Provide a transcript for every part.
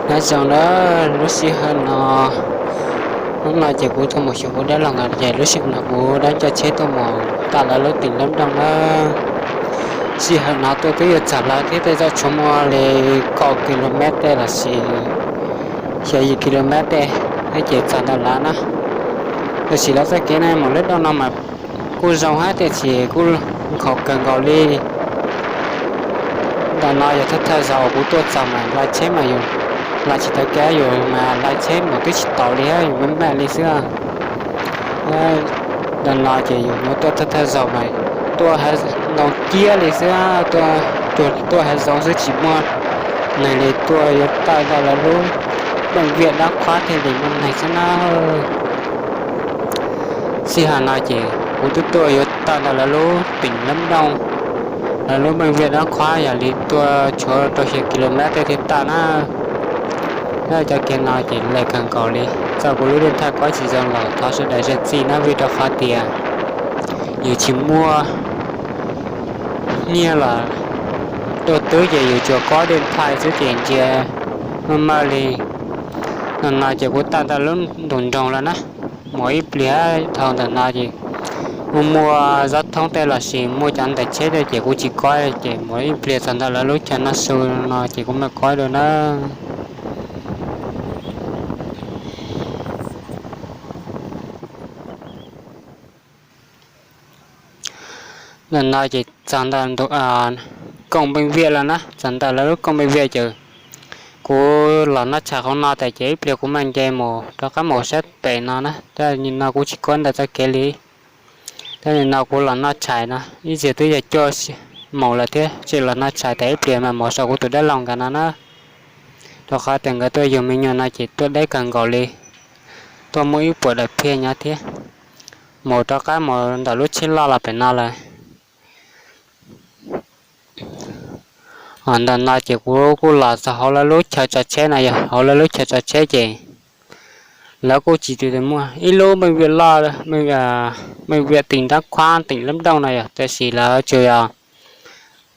Nyob zoo na, lub sij hawm no, hnub no ces kuv tuaj mus xyuas kuv dab laug nkawd ces lub sij hawm no kuv dab coj tsheb tuaj mus tawm lawv lub teem Lab Nroog na. Sij hawm no tuaj twb yuav txog lawv thiab, tej zaum tshuav muaj li kaum ki lo mev tej los sis xya yim ki lo mev tej thiab ces txog ntawm lawv na. Tiam sis lawv txoj kev no mus Lab Nroog no mas kuj zoo hab tiam sis kuj nkhaus kawg nkaus li. Ntawm no yog thawj thawj zaug kuv tuaj txog mas lais tsheb mas yus, lais tsis tau kev yus mas lais tsheb mus twb tsis taus li hab, yus maj mam li xwb. Ntawm no ces yus yuav tuaj thawj thawj zaug mas tuaj ntoo ciab li xwb, tuaj hav zoov xwb tsis muaj neeg li, tuaj yuav tawm ntawm lawv lub npeej viaj dab qhuab thiaj li muaj neeg xwb na. Sij hawm no ces kuv twb tuaj yuav tawm ntawm lawv lub teem Lab Nroog, lawv lub npeej viaj dab qhuab yog li tuaj tshuav rau xya ki lo mev tej thiaj tawm na. Cov kev no ces lais kawg nkaus li. Txawm kuv lub dej thaj kob tsis zoo los thov sawv daws zam txim na, vim rau qhov tias yus tsis muaj nyiaj los dua twb ces yus tsuas kob dej thaj xwb ces ntsia maj mam li. Ntawm no ces kuv tawm ntawm lub nroog lawm na, mus ib pliag dhau ntawm no ces muaj muaj zov thoob tej los sis muaj cov ntawm tsheb tej ces kuv tsis kob ces mus ib pliag txog ntawm lawv lub chaw noj su no ces kuv mam kob dua na. Ntawm no ces txog ntawm kooj npeej viaj lawm na, txog ntawm lawv lub kooj npeej viaj ces kuv los noj tshais qhov no tas ces ib pliag kuv mam nce mus rov qab mus sab pem no na. Tab nim no kuv tsis kob ntawm txoj kev li. Tab nim no kuv los noj tshais no ib txhia twb yog cuaj moos lawm thiab, tseem los noj tshais tas ib pliag mas mus saum kuv tus dab laug nkawd no na. Rau qhov tias nkawd tuaj yug me nyuam no ces tuaj deb kawg nkaus li, tuaj muaj ib puas daim phiaj nyob thiab, mus rov qab mus ntawm lub tsheb loj los pem no lawm. Ntawm no ces kuv kuj los txog hauv lawv lub chaw tso tsheb no, yog hauv lawv lub chaw tso tsheb ces lawv kuj tsis muaj ib lub npeej viaj loj, npeej viaj teem dab qhuab teem Lab Nroog no yog, tab sis lawv tsuas yog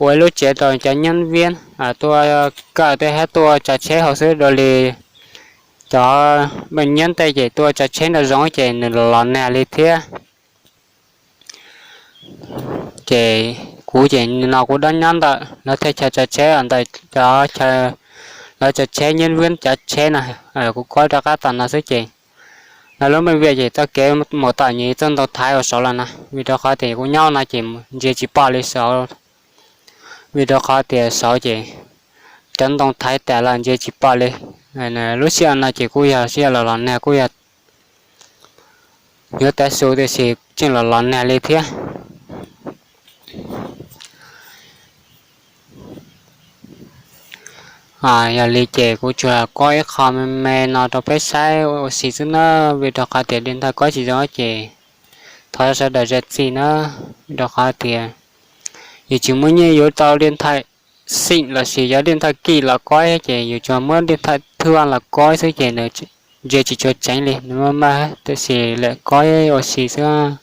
ua ib lub tsev rau cov nyob viab tuaj kawm tej hab tuaj tso tsheb hauv xwb. Dua li cov npeej nyob tej ces tuaj tso tsheb nram zoov ces nws los los nag li thiab. Ces kuv ces no kuv dob nyob ntawm lawv tej chaw tso tsheb, ntawm cov chaw lawv tso tsheb nyob viab cov tsheb no, kuv kob rov qab tom no xwb ces lawv lub npeej viaj ces txoj kev mus tom nyem txoj ntoo thaiv uas saud lawm na, vim rau qhov tias kuv nyob no ces ntsia tsis pom li saud, vim rau qhov tias saud ces cov ntoo thaiv tas los ntsia tsis pom li. Lub sij hawm no ces kuj yog sij hawm los los nag kuj yog yuav tav su tiam sis tseem los los nag li thiab. Yog li ces kuv tsuas kob ib qho me me no rau peb saib ua si xwb na, vim rau qhov tias dej thaj kob tsis zoo ces thov sawv daws zam txim na, vim rau qhov tias yus tsis muaj nyiaj yuav tau dej thaj xim los sis cov dej thaj kim los kob ces yus tsuas muab dej thaj thuaj los kob xwb ces nws ntsia tsis tshua tseev li, nws maj maj, tab sis lam kob ua si xwb.